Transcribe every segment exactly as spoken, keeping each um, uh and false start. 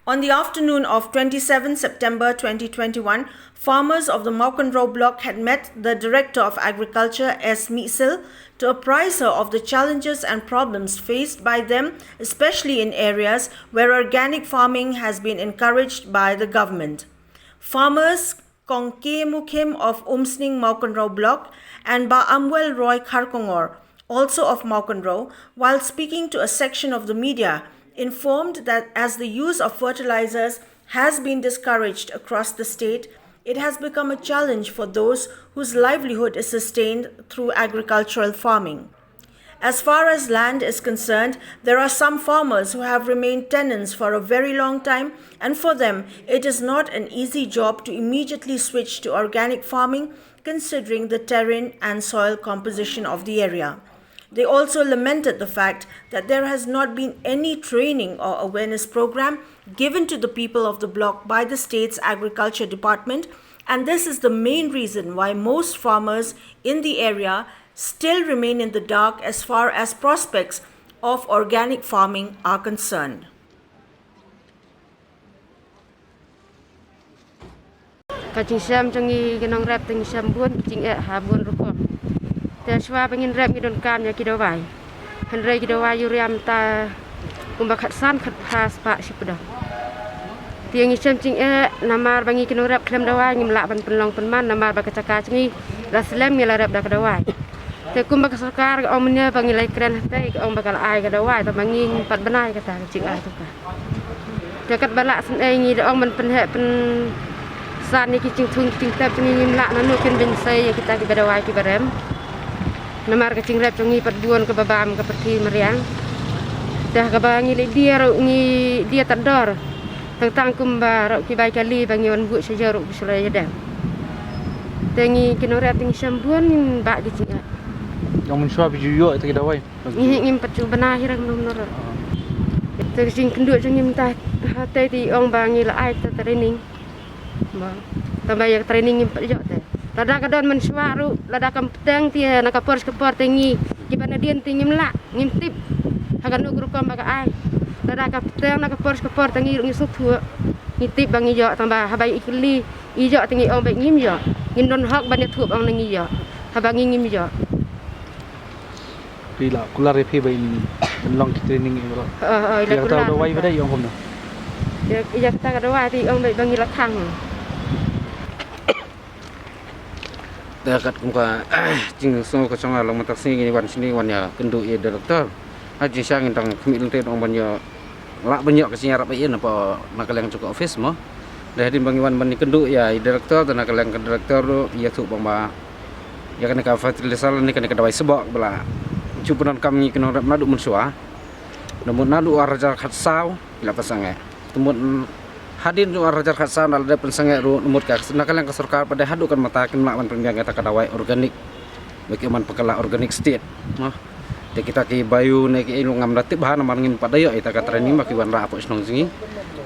On the afternoon of twenty-seven September twenty twenty-one, farmers of the Mawkynrew block had met the Director of Agriculture, S Mihsil, to apprise her of the challenges and problems faced by them, especially in areas where organic farming has been encouraged by the government. Farmers Kong K Mukhim of Umsning Mawkynrew block and Bah Amwell Roy Kharkongor, also of Mawkynrew, while speaking to a section of the media, informed that as the use of fertilizers has been discouraged across the state, it has become a challenge for those whose livelihood is sustained through agricultural farming. As far as land is concerned, there are some farmers who have remained tenants for a very long time, and for them, it is not an easy job to immediately switch to organic farming, considering the terrain and soil composition of the area. They also lamented the fact that there has not been any training or awareness program given to the people of the block by the state's agriculture department, and this is the main reason why most farmers in the area still remain in the dark as far as prospects of organic farming are concerned. Ka jingshem jong ngi ki nongrep te ngi shem bun ki jingeh ha bun rukom. Te shuwa ba ngin rep ngi donkam ïa ki dawai. Hynrei ki dawai urea mynta kumba khatsan khatphra spah shiphew. Te ngi shem jingeh namar ba ngi ki nongrep khlem dawai ngim lah ban pynlong pynman namar ba ka jaka jong ngi la slem ngi la rep da ka dawai. Te kumba ka sorkar ka ong mynne ba ngi la kren hatei ka ong ba ka la ai ka dawai tang ba ngi ngim pat bnai kata ka jingai tu ka. Te katba lah sngewbha ngi da ong ban pynheh pynsan ïa ki jingthung ki jingtep jong ngi ngim lah nanu kin beiñ sei ïa kita kiba dawai kiba rem. Namar ka jingrep jong ngi pat bun kaba bam ka pyrthei mariang. Te kaba ngi leit die ruh ngi die tad dor. Tang tang kumba ruh ki bai kali ba ngi wan buh sha ïa ruh ba shu la ïa dem. Te ngi ki nongrep te ngi shem bun ngin bah ki jingeh. Ong mynshuwa ba ju ïoh ïa ki dawai. Ngi ngim pat ju bna hi rang num nor. Te ka jingkynduh jong ngi mynta ha te te ong ba ngi la ai ta training. Ba tang ba ïa training ngim pat ïoh te. Lada ka don mynshuwa ruh lada kam pteng te na ka por ka por te ngi kiba nadien te ngim lah ngim tip. Ha kano ka rukom ba ka ai. Lada ka pteng na ka por ka por te ngi ruh ngi sngewthuh. Ngi tip ba ngi ïoh tang ba haba i kylli i ïoh te ngi ong ba ngim ïoh. Ngim don hok ban ïathuh ba ong na ngi ïoh. Haba ngi ngim ïoh. Phi la kular ïa phi ba in long ki training ïa ka. Ïa kata ka dawai ba dei ong kumno. Ïa kata ka dawai te ong ba ngi la khang. Te katkum ka jingsngew ka jong nga long mynta ka sngi ngi wan shane wan ïa kynduh ïa director. Ha jingshisha ngin dang khmih lynti ong ban ïa lah ban ïoh ka jingïarap ïa na pa na ka liang jong ka office mo. Dei hadien ba ngi wan ban ïa kynduh ïa i director te na ka liang ka director ruh ïathuh bang ba ïa kane ka fertilizer ne kane ka dawai sboh ba la ju pyndonkam ngi ki nongrep naduh mynshuwa. Namut naduh ar hajar khatsaw ki la pynsangeh. Te mut hadien naduh ar hajar khatsaw na la dep pynsangeh ruh namut ka na ka liang ka sorkar pat dei haduh kan mynta kim lah ban pynbiang ïa kata ka dawai organic. Ba ki man pynkylla organic state. Te kita ki bayu ne ki ïa ngam da tip bha namar ngim pat da ïoh ïa kata ka training ba ki wanrah hapoh shnong jong ngi.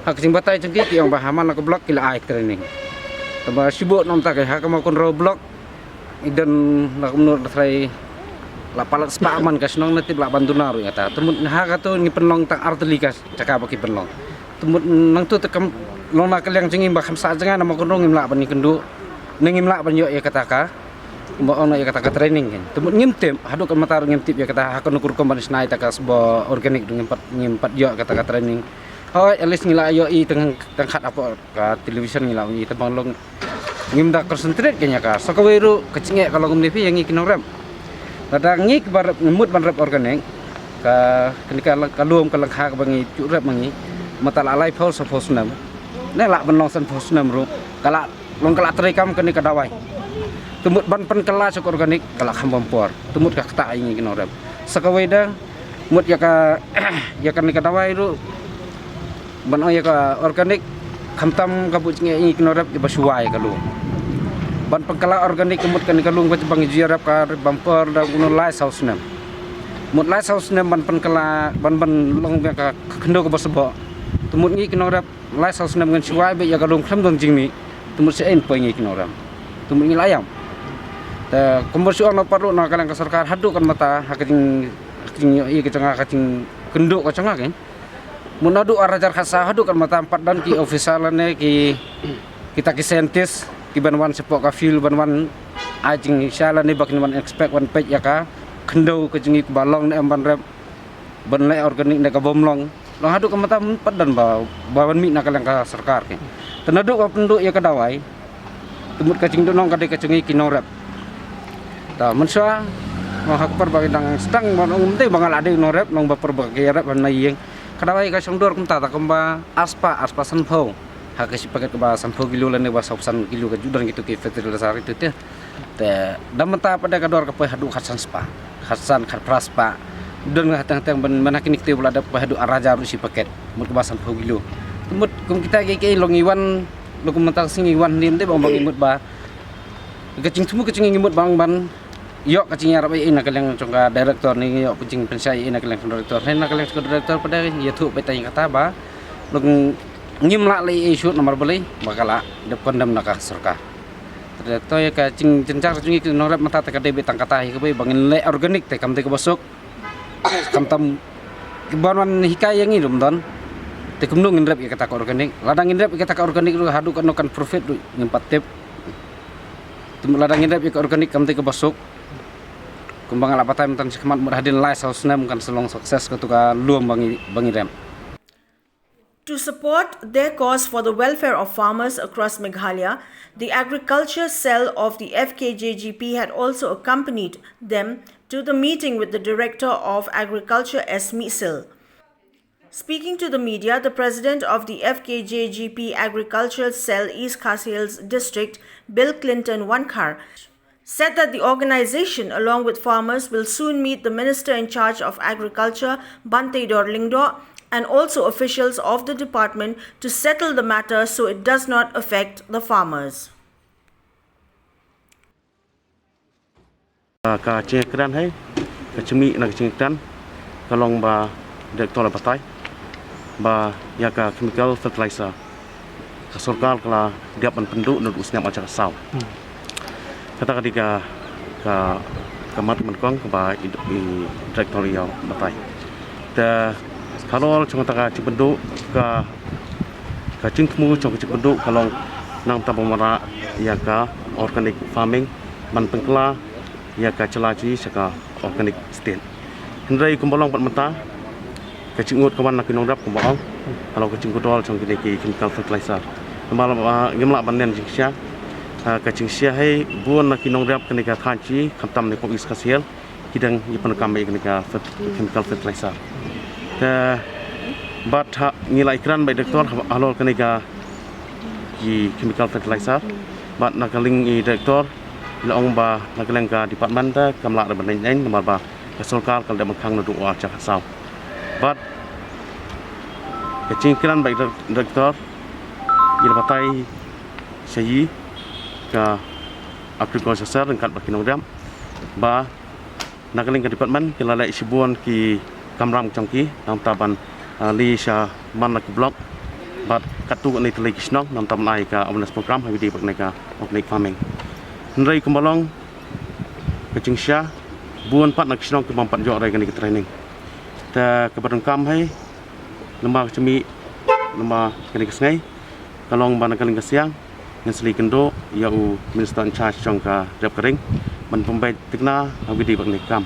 Ha ka jingbatai jong ki ki ong ba ha man la ka block ki la ai training. Te ba shibun nangta ki ha ka Mawkynrew block i don la kumno da trai la palat spah man ka shnong na tip lah ban duna ruh ïa kata. Te mut ha katu ngi pynlong tang ar tylli ka jaka ba ki pynlong. Te mut nangtu te kam long na ka liang jong ngi ba kham sah jngai na Mawkynrew ngim lah ban ïakynduh ne ngim lah ban ïoh ïa kata ka. Ba ong ïa kata ka training kan. Te mut ngim tip haduh ka mynta ruh ngim tip ïa kata ha kano ka rukom ban shna ïa kata ka sboh organic ruh ngim pat ngim pat ïoh ïa kata ka training. Hooid at least ngi la ïohi tang tang khat hapoh ka television ngi la ïohi te bang long ngim da concentrate ka ïa ka. Sa kawei ruh ka jingeh ka long kumne phi ïa ngi ki nongrep. Lada ngi kiba rep ngi mut ban rep organic ka kane ka lum ka lyngkha kaba ngi ju rep ma ngi mynta la laiphew sanphew snem. Ne lah ban long sanphew snem ruh ka la long ka la treikam kane ka dawai. Te mut ban pynkylla sha ka organic ka la kham bam por. Te mut ka ktah ïa ngi ki nongrep. Sa kawei da mut ïa ka ïa kane ka dawai ruh ban ong ïa ka organic khamtam ka buh jingeh ïa ngi ki nongrep kiba shu wai ka lum. Ban pynkylla organic ka mut kane ka lum ka jubang ju ïarap ka bam por da kumno lai saw snem. Mut lai saw snem ban pynkylla ban ban long ïa ka khyndew kaba sboh. Te mut ngi ki nongrep lai saw snem ngan shu wai beit ïa ka lum khlem don jingmih. Te mut sha ei poi ngi ki nongrep. Te mut ngi la ïam. Te kumba shu ong na pat ruh na ka liang ka sorkar haduh kan mynta ha ka jing ha ka jingïohi ka jong nga ha ka jingkynduh ka jong nga kan. Mut naduh ar hajar khatsaw haduh katne mynta ym pat don ki officer lane ki, kita ki scientist kiban wan shapoh ka field ban wan ai jingshisha lane ba kin wan inspect wan peit ïa ka khyndew ka jong ngi kaba long ne em ban rep, ban leh organic ne ka bym long. Long haduh katne mynta ym pat don ba, ba wan mih na ka liang ka sorkar ki. Te naduh ba pynduh ïa ka dawai, te mut ka jingduhnong ka dei ka jong ngi ki nongrep. Ta mynshuwa, long ha ka por ba ki dang sdang ba long mynta ba nga la dei nongrep, long ba por ba ki rep ban na ïing. Ka dawai ka shong dor kumta, ta kumba arspah, arspah sanphew ha ka shi packet kaba sanphew kilo lane ba sawphew san kilo, ka ju don kito ki fertilizer kito te. Te da mynta pat de ka dor ka poi haduh khatsan spah, khatsan, khatphra spah. Don nga hateng hateng ban, ban ha kine ki te ba la dep poi haduh ar hajar ruh shi packet, mut kaba sanphew kilo. Te mut kum kita kiei kiei long ngi wan, long kum mynta ka sngi ngi wan hangne ym dei ba ong ba ngi mut ba ka jingthmu ka jong ngi, ngi mut ba ong ban ïoh ka jingïarap ei ei na ka liang jong ka director ne ïoh ka jingpynshai ei ei na ka liang jong ka director. Hynrei na ka liang jong ka director pat de ïathuh beit tang ïa kata ba long ngim lah leh ei ei shuh namar balei ba ka la dep condemn na ka sorkar. Te to ïa ka jingjynjar jong ngi ki nongrep mynta te ka dei beit tang kata hi kawei ba ngin leh organic te kam dei kaba suk. Khamtam kiban wan hikai ïa ngi ruh ym don. Te kumno ngin rep ïa kata ka organic? Lada ngin rep ïa kata ka organic ruh haduh katno kan profit ruh ngim pat tip. Te mut lada ngin rep ïa ka organic kam dei kaba suk. Kumba nga la batai mynta shakhmat, mut hadien lai saw snem kan sa long success kato ka lum ba ngi, ba ngi rep. To support their cause for the welfare of farmers across Meghalaya, the agriculture cell of the F K J G P had also accompanied them to the meeting with the Director of Agriculture, S Misil. Speaking to the media, the president of the F K J G P Agriculture Cell East Khasi Hills District, Bill Clinton Wankhar, said that the organization, along with farmers, will soon meet the Minister in charge of Agriculture, Banteidor Lyngdoh, and also officials of the department to settle the matter so it does not affect the farmers. Ka jingkren hi, ka jingmih na ka jingkren ka long ba director la batai ba ïa ka chemical fertilizer ka sorkar ka la dep ban pynduh naduh u snem ar hajar khatsaw. Kata ka dei ka, ka, ka mat ka nyngkong kaba i, i director i ïa batai. Te halor jong kata ka jingpynduh, ka, ka jingthmu jong ka jingpynduh ka long nangta ban wanrah ïa ka organic farming, ban pynkylla ïa ka jylla jong ngi sha ka organic state. Hynrei kumba long pat mynta, ka jingngud ka wan na ki nongrep kumba ong, halor ka jingkordor jong kine ki chemical fertilizer. Namar ba ngim lah ban nen jingshai, ah, ka jingshai hi bun na ki nongrep kane ka thaiñ jong ngi, khamtam ne ka East Khasi Hills, ki dang ïa pyndonkam ïa kane ka fer-, chemical fertilizer. Te bad ha ngi la ïakren bad i director ha, halor kane ka ki chemical fertilizer. Bad na ka liang i director i la ong ba na ka liang ka department te kam lah ruh ban leit lehnoh namar ba ka sorkar ka la dep ban khang naduh u ar hajar khatsaw. Bad ka jingkren bad i dir-, director i la batai sha i ka agriculture cell ryngkat bad ki nongrep ba na ka liang ka department ki la leh shibun ki kamram jong ki nangta ban, ah, leit sha man la ki block bad katto katne tylli ki shnong nangta ban ai ka awareness program ha kaba ïadei bad kane ka organic farming. Hynrei kumba long ka jingshai, bun pat na ki shnong ki bym pat ïoh re kane ka training. Te kaba donkam hi, lem bad ka jingmih, lem bad kane ka sngi, ka long ba na ka liang ka siang ngin sa leit kynduh ïa u Minister in charge jong ka rep ka ring ban pynbeit thikna ha kaba ïadei bad kane ka kam.